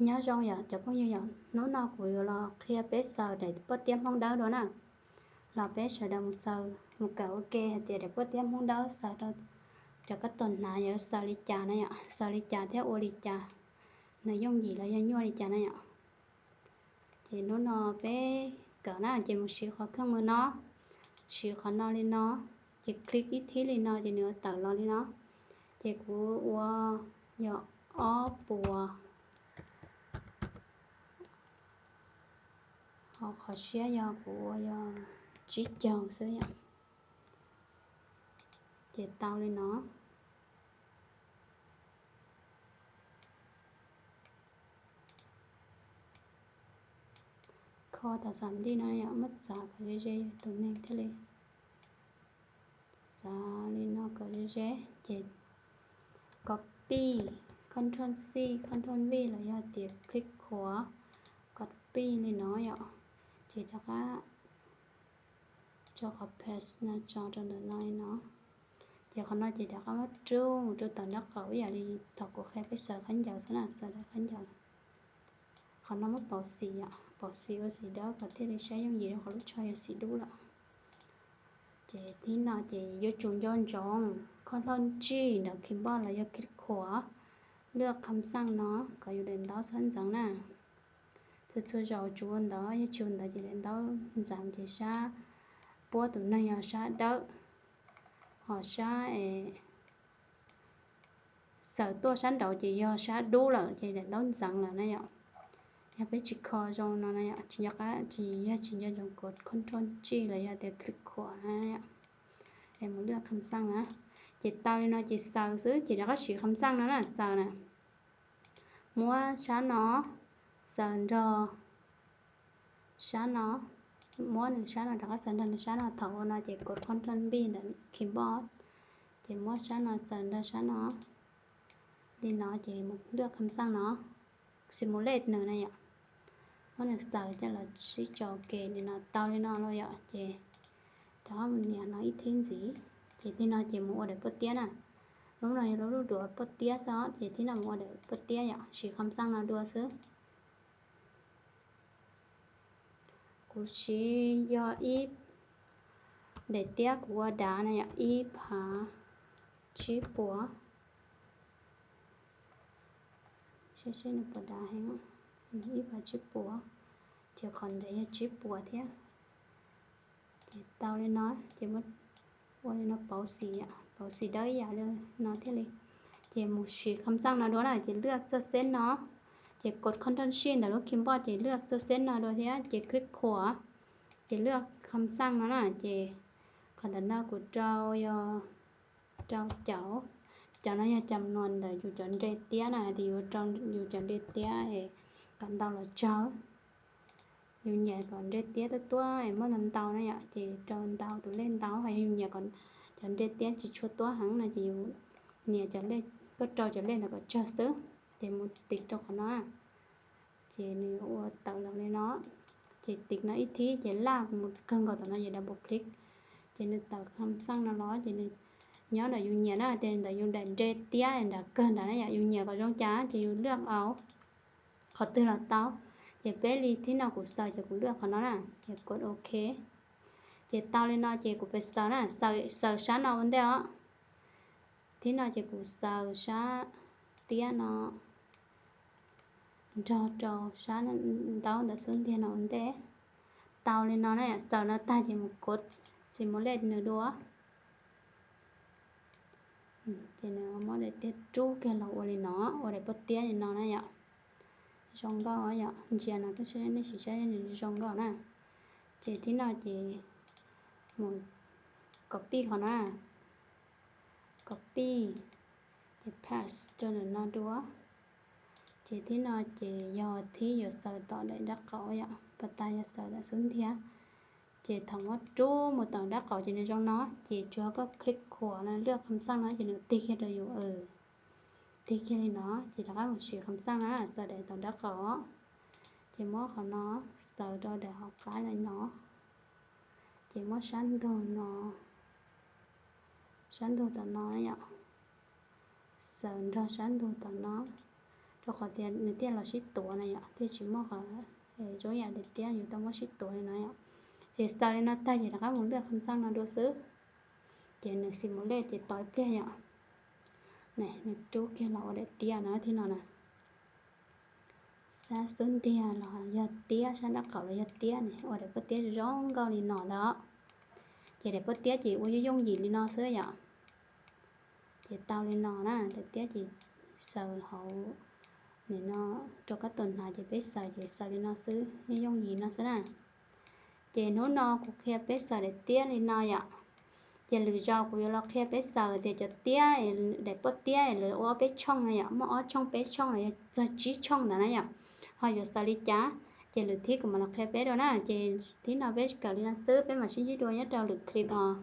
Nyob zoo yom cov phooj ywg yom, hnub no kuv yuav los qhia peb xaws daim poj tiab Hmoob Dawb dua na. Los peb sawv daws mus xaws mus kawm ua ke hais tias daim poj tiab Hmoob Dawb xaws rau cov koj tau hnav yuav xaws li cas na yom, xaws li cas thiab ua li cas, nws yooj yim los yog nyuaj li cas na yom. Ces hnub no peb kawm na ces mus siv qhov kheej mws no, siv qhov no li no, ces click ib thib li no ces nws yuav tawm los li no. Ces kuv ua yog ob puas, ho qhov siab yog kuv ua yog tsib caug xwb yom. Ces tau li no. Kho tas xam ntij no yom, muab txav kom ze ze tus neeg thiaj li xav li no kom ze ze. Ces copy, control C, control V los yog tias click khuav, copy li no yom. Ces rov qab tso qhov paste no tso rau ntawm no li no. Ces qhov no ces rov qab muab rub mus rau tom nraub qaum ib yam li thaum kuv qhia peb xaws khaub ncaws xwb na, xaws daim khaub ncaws. Qhov no muab pauv xim yom, pauv xim ua xim dawb kom thiaj li saib yooj yim rau qhov lub tsho yog xim dub lawm. Ces thib no ces yuav tsum nco ntsoov control G ntawm keyboard los yog click khuav, lwaj kham xaj no kom yus daim ntaub txhob ntxeev na. Txhua txhua zaus tsuas ua ntawd, yog tsis ua ntawd ces daim ntaub ntxeev ces sab puab tus neeg yog sab dawb, ho sab es xaws tuaj sab nraud ces yog sab dub lawm ces daim ntaub ntxeev lawm na yom. Yog peb tsis kho zoo no na yom, tsis nco qab, tsis yog tsis nco ntsoov kov control G los yog tias click khuav na yom. Es mus lwaj kham xaj na, ces tau li no ces xaws xwb ces rov qab siv kham xaj no na, xaws na. Muab sab no xaws nrog sab no, muab nws sab no rov qab xaws nrog nws sab no, thaum ua no ces kov control V ntawm keyboard, ces muab sab no xaws nrog sab no li no ces mus lwaj kham xaj no, simulate nws na yom. Muab nws xaws coj los sib tso ke li no, tau li no los yom, ces rov qab mus nias no ib thib ntxiv. Ces thib no ces mus ua daim poj tiab na. Lub no yog lub lub duav poj tiab xwb, ces thib no mus ua daim poj tiab yom, siv kham xaj no dua xwb. Kuv siv yog ib daim tiab kuv ua dav na yom, ib phav tsib puas. Saib seb nws puas dav heev, ib phav tsib puas, ces qhov ntawd yog tsib puas thiab. Ces tau li no, ces ua li no pauv xim, pauv xim dawb ib yam li no thiaj li. Ces mus siv kham xaj no dua na, ces lwaj txoj xeb no, ces kov control shift ntawm lub keyboard ces lwaj txoj xeb no dua thiab, ces click khuav, ces lwaj kham xaj no na, ces qhov ntawm no kuv rau yog rau cov, cov no yog cam nuas ntawm yus cov nre tiab na, hais tias yuav rau yus cov nre tiab es kom ntau los tsawg. Yus nyiam kom nre tiab tuab tuab es muab ntau ntau na yom, ces rau ntau tus lej ntau, ho yog yus nyiam kom cov nre tiab tsis tshua tuab heev no ces yus nias cov lej, koj rau cov lej ntawd kom tsawg xwb, ces mus tiv rau qhov no. Ces nws yuav ua tawm los li no, ces tiv no ib thib ces laj mus kawg nkaus tom no ces double click, ces nws tawm kham xaj no los ces nws nyob ntawm yus nyiam na, ces ntawm yus daim nre tiab nram kawg nrad na yom, yus nyiam kom zoo cas ces yus lwaj au, qhov twg los tau. Ces peb li thib no kuv xaws ces kuv lwaj qhov no na, ces kov ok. Ces tau li no ces kuv pem xaws na, xaws sab no ua ntej os. Thib no ces kuv xaws sab tiab no nrog rau sab ntaub ntawm xub ntiag no ua ntej. Tau li no na, xaws no tag ces mus kov simulate nws dua. Ces nws muab daim tiab rub kiag los ua li no, ua daim poj tiab li no na yom. Zoo nkauj yom, ntsia no tab sis nej sim saib nws zoo nkauj na. Ces thib no ces mus copy qhov no, copy, ces paste rau ntawm no dua. Ces thib no ces yog thib yuav xaws tom daim nraub qaum yom, pas tas yog xaws daim xub ntiag. Ces thaum muab rub mus tom nraub qaum ces nws zoo no, ces tsuas koj click khuam no, lwaj kham xaj no ces nws tig kiag rau yus, tig kiag li no, ces rov qab mus siv kham xaj na, xaws daim tom nraub qaum. Ces muab qhov no xaws rau daim hauv qab li no, ces muab sab ntug no, sab ntug tom no yom, xaws nrog sab ntug tom no, rau qhov tias nws thiaj los sib tuav na yom, thiaj tsis muaj qhov zoo yam daim tiab yus tau muab sib tuav li no yom. Ces xaws li no tag ces rov qab mus lwaj qhov ntxeej no dua xwb. Ces nws xim mus lej ces tos ib pliag yom. Nws rub kiag los ua daim tiab no thiab no na. Sab xub ntiag los yog tiab, sab nraub qaum los yog tiab ne, ua daim pob tiab zoo nkauj li no ntag. Ces daim pob tiab ces ua yooj yooj yim li no xwb yom. Ces tau li no na, daim tiab ces xaws hauv nim no rau koj tus hnav ces peb xaws ces xaws li no xwb, yooj yooj yim no xwb na. Ces hnub no kuv qhia peb xaws daim tiab li no yom. Ces lwm zaus kuv yuav los qhia peb xaws tias cov tiab, daim pob tiab lawv ua ob peb tshooj na yom, muaj ob tshooj peb tshooj los yog txog tsib tshooj ntawd na yom, ho yuav xaws li cas, ces lwm thib kuv mam los qhia peb dua na. Ces thib no peb kawm li no xwb, peb mam sib ntsib dua nyob rau lwm clip os.